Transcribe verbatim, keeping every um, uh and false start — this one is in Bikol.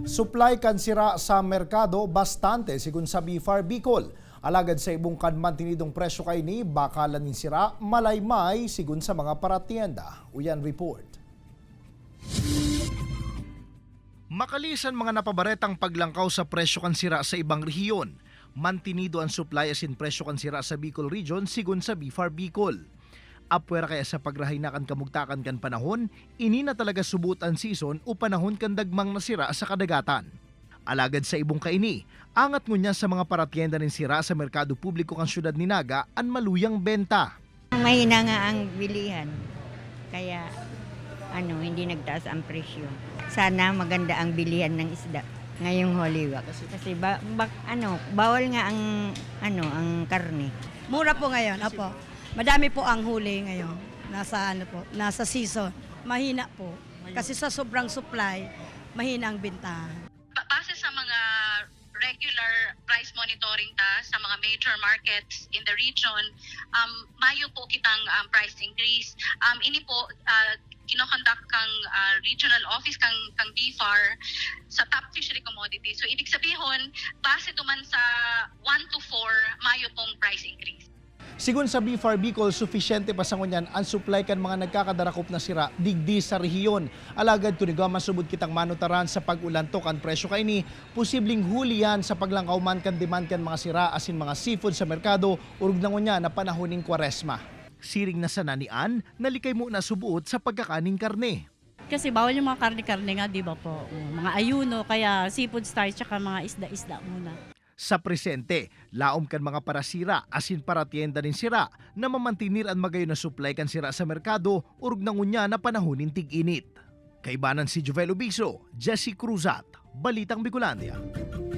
Supply kan sira sa merkado bastante, sigon sa BFAR Bicol. Alagad sa ibong kan mantinidong presyo kaini, bakalan nin sira malaymay, sigon sa mga paratyenda. Uyan report. Makalisan mga napabaretang paglangkaw sa presyo kan sira sa ibang rehiyon, mantinido an supply asin presyo kan sira sa Bicol Region, sigon sa BFAR Bicol. Apwera kaya sa pagrahay na kan kamugtakan kan panahon, ini na talaga subuot an season o panahon kan dagmang na sira sa kadagatan. Alagad sa ibong kaini, angat ngunyan sa mga paratyenda nin sira sa merkado publiko kan syudad ni Naga an maluyang benta. Mahina nga ang bilihan, kaya ano, hindi nagtaas ang presyo. Sana maganda ang bilihan ng isda ngayong Holy Week. Kasi ba, bak-, ano, bawal nga ang, ano, ang karne. Mura po ngayon, opo. Madami po ang huli ngayon. Nasa ano po, nasa season. Mahina po. Kasi sa sobrang supply, mahina ang bentahan. Ba-, base sa mga regular price monitoring ta sa mga major markets in the region, um, mayo po kitang, um, price increase. Um, ini po, ah, kinokonduct kang, ah, regional office kang, kang BFAR sa top fishery commodities. So, ibig sabihon, base duman sa one to four, mayo pong price increase. Sigon sa BFAR Bicol, sufisyente pa sa ngunyan an supply kan mga nagkakadarakop na sira digdi sa rehiyon. Alagad kun igwa masubod kitang manutaran sa pag-ulantok an presyo kaini, posibleng huli yan sa paglangkaw man kan demand kan mga sira asin mga seafood sa merkado, orog na ngunyan na panahon nin Kwaresma. Siring na sana ni Ann, nalikay mo na subuot sa pagkakaning karne. Kasi bawal yung mga karne-karne nga, di ba po? Oh, mga ayuno, kaya seafood style, tsaka mga isda-isda muna. Sa presente, laom kan mga parasira asin paratyenda nin sira na mamantinir an magayon na supply kan sira sa merkado, orog na ngunyan na panahon nin tig-init. Kaibanan si Jovel Ubiso, Jesse Cruzat, Balitang Bicolandia.